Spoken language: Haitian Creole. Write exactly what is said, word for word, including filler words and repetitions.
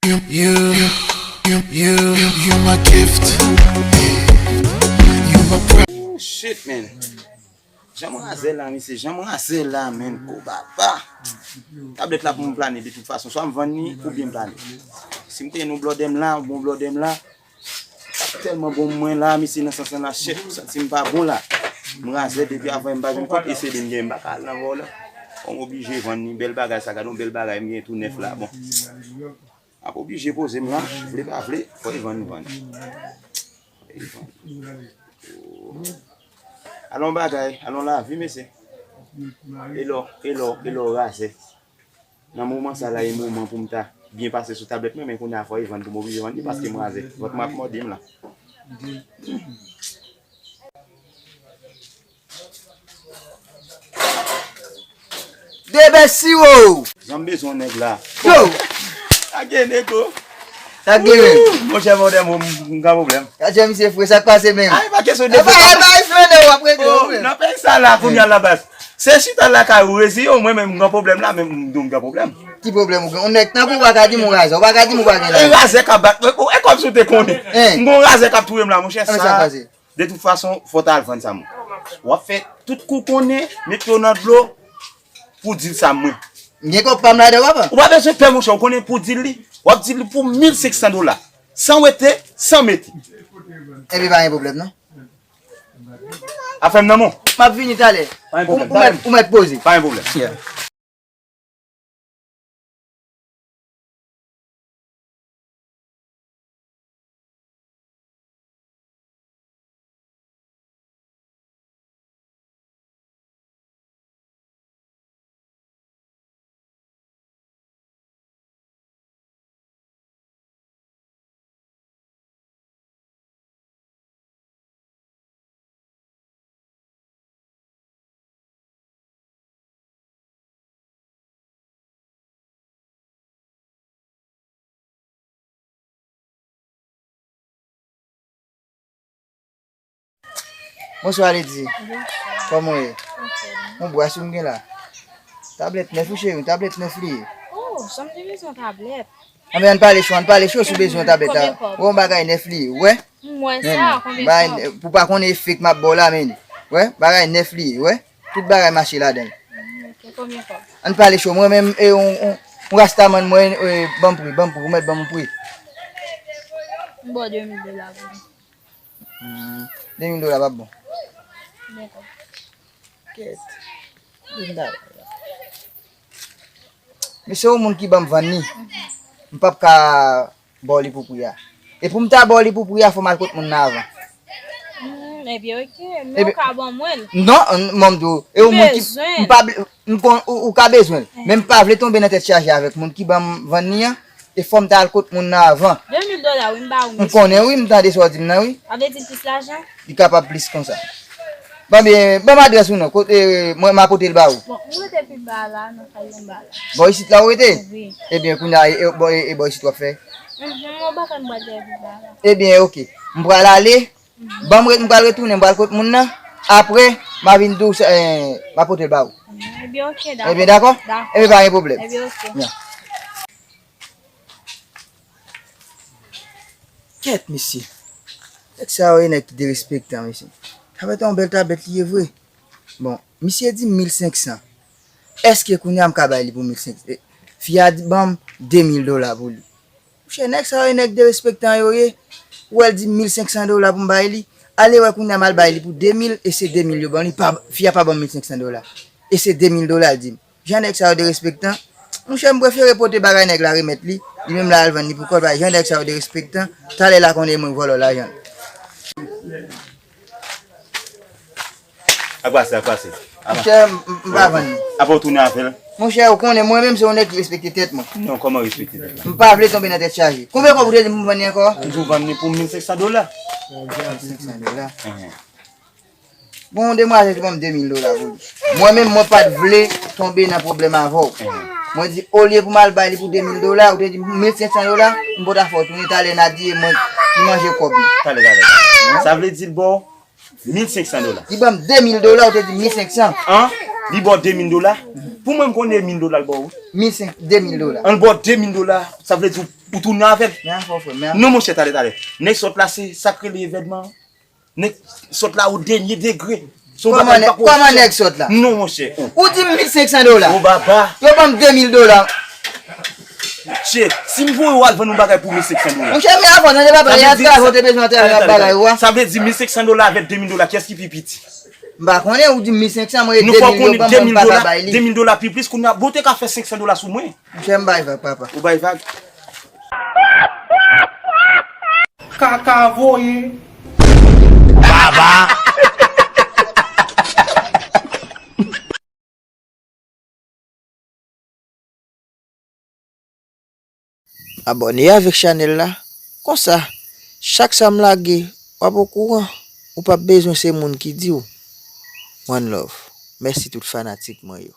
You, you, you, you, you my gift. You my pri- Ooh, shit, man. Jan m razè la, mesye, jan m razè la, men, ko papa. Tablèt la pou m plane de tout fason. Swa m vann li, oubyen m plane. Si m te yon blòdè m la, yon bon blòdè m la, t ap tèlman bon mwen la, mesye, nan sans lan la, chèf, m santi m pa bon la. M razè depi avan, m pa jwenn kòb, e se de m gen, m pa ka al nan vòlè. Bon, m oblije vann li, bèl bagay sa, gade yon bèl bagay, m gen tou nèf la, bon. M ap oblije poze m la, vle pa vle, fò e vann, vann. Fò e vann. Alon bagay, alon lavi, mesye. E lò, e lò, e lò razè. Nan moman sa la, e moman pou m ta byen pase sou tablèt mwen, men kounye a fò e vann pou m oblije vann li, paske m razè. Vant mwen ap mòde m la. Debè siwo! Jan m bezwen nèg la. Yo! Age nèg o. Sa gen menm? Ooh, monchè, mòdèm, m gen pwoblèm. Gade misye fre, sa k pase menm? Ay, pa kesyon de fre. E pa, e pa, e pa, w ap regle, w ap regle. Nan peyi sa la, kounye a la baz. Se chita lakay ou, reziye w, mwen menm, m gen pwoblèm la, men m di w m gen pwoblèm. Ki pwoblèm ou gen? Yon nèg tankou w pa ka di m ou razè, ou pa ka di m ou pa gen lajan. E razè k ap bat mwen, e kòmsi w te konnen. M gen yon razè k ap touye m la, monchè, sa. Sa k pase? De tout fason, fò w ta al vann sa mwen. W ap fè tout kou konnen, met yo nan dlo pou dil sa mwen. M gen kòb pa m ladan, papa. Ou pa bezwen pè, monchè, ou konnen pou dil li. W ap dil li pou mil senk san dola. San wete, san mete. Enben, pa gen pwoblèm, non. Afè m nan men w. M ap vini talè. Pa gen pwoblèm. Ou, ou mèt, ou mèt poze. Pa gen pwoblèm. Yeah. Bonswa, Lady. Bonswa. Kòman w ye? Anfòm. Yon bwa sou m gen la. Tablèt nèf, wi, cheri, yon tablèt nèf li ye. Oh, janm te bezwen tablèt. Anben, ann pale cho, ann pale cho si w bezwen yon tablèt la. Konbyen kòb? Wè, yon bagay nèf li ye, wè. M wè sa, konbyen kòb? Pou w pa konnen efè k m ap ba w la, men. Wè, bagay nèf li ye, wè. Tout bagay mache ladan l. Mm, ok, konbyen kòb? Ann pale cho, mwen menm, e, yon, yon, yon rastaman mwen, e, ban m pri, ban m pri, ou mèt ban m pri. M ba w de mil dola pou li. Hmm, de mil dola p ap bon. Dakò. Kèt. Linda. Men se yon moun ki ban m vann li. M p ap ka ba w li pou pri a. E pou m ta ba w li pou pri a, fò m al kot moun nan avan. Hmm, ebyen, ok. Men ou ka ban mwen l. Non, mwen m di w, e yon moun ki, m pa vle, m kon, ou, ou ka bezwen l. Men m pa vle tonbe nan tèt chaje avèk moun ki ban m vann li an. E fò m ta al kot moun nan avan. De mil dola, wi, m ba ou, mesye. M konnen, wi, m tande sa w di m nan, wi. Sa vle di l plis lajan? Li kapab plis konsa. Ban m, ban m adrès ou non, kote, mwen, m a pote l ba ou. Bon, m rete pi ba la, nan kay anba la. Bò isit la ou rete? Wi. Ebyen, kounye a, e, e, bò, e, e bò isit w ap fè? Mhm, mwen pa konn bò dèyè pi ba la. Ebyen, ok. M pral ale. Mhm. Ban m re-, m pral retounen, m pral kot moun nan. Apre, m a vin di w, eh, m a pote l ba ou. Ebyen, ok, dakò. Ebyen, dakò? Dakò. Ebyen, pa gen pwoblèm. Ebyen, ok. Ya. Kèt, mesye. Nèg sa yo, e nèg ki derespektan, mesye. Tablèt yon bèl tablèt li ye vre. Bon, misye di m mil senk san. Èske kounye a m ka bay li pou mil senk san? E, fi a di ban m de mil dola pou li. Monchè, nèg sa yo, e nèg derespektan yo ye. Ou wè l di m mil senk san dola pou m bay li. Ale wè kounye a m al bay li pou de mil, e se de mil yo ban li. Pa, fi a pa ban m mil senk san dola. E se de mil dola l di m. Jan nèg sa yo derespektan. Monchè, m prefere pote bagay nèg la remèt li. Li menm la al vann li pou kò l, paske jan nèg sa yo derespektan. Talè la konnen mwen vòlò lajan. Ak pase, ak pase. Monchè, m, m, m pa vann li. Apa w tounen avè l? Monchè, ou konnen mwen menm se yon nèg ki respekte tèt mwen. Non, kòman respekte tèt la? M pa vle tonbe nan tèt chaje. Konbyen kòb ou te di m pou m vann li ankò? M di w vann li pou mil senk san dola. Mil senk san dola. Enhen. Bon, yon demwazèl ki ban m de mil dola pou li. Mwen menm, mwen pa t vle tonbe nan pwoblèm avè w. Mwen di, olye pou m al bay li pou de mil dola, ou te di m mil senk san dola, m pòt a fè w tounen talè, n a di e mwen ki manje kòb li. Talè, talè, talè. Sa vle di l ba w mil senk san dola. Li ban m de mil dola, ou te di mil senk san. An? Li ba w de mil dola? Pou mwen, m konnen mil dola l ba w, wi. Mil senk, de mil dola. An, l ba w de mil dola, sa vle di w Ou tounen avè l? Men afè w, frè, men afè w. Non, monchè, talè, talè. Nèg sòt la, se sa k rele evènman. Nèg sòt la, o dènye degre. Se yon bagay m pa ko wè. Kòman nèg sòt la? Non, monchè. Ou di m mil senk san dola. O baba. Yo ban m de mil dola. Monchè, si m voye w al vann yon bagay pou mil senk san dola. Monchè, men afè w, nan de papa, y ap travay, ou te bezwen travay, y ap bagay ou a. Sa vle di mil senk san dola avèk de mil dola, kiyès ki pi piti? M pa konnen, ou di m mil senk san, mwen, de mil yo ban mwen, m pa ka bay li. De mil dola pi plis, kounye a, bon, ou te ka fè senk san dola sou mwen. Monchè, m bay vag, papa. Ou bay vag? Kaka voye. Baba. Abòne avèk chanèl la. Konsa, chak sa m lage, w ap okouran. Ou p ap bezwen se moun ki di w. One love. Mèsi tout fanatik mwen yo.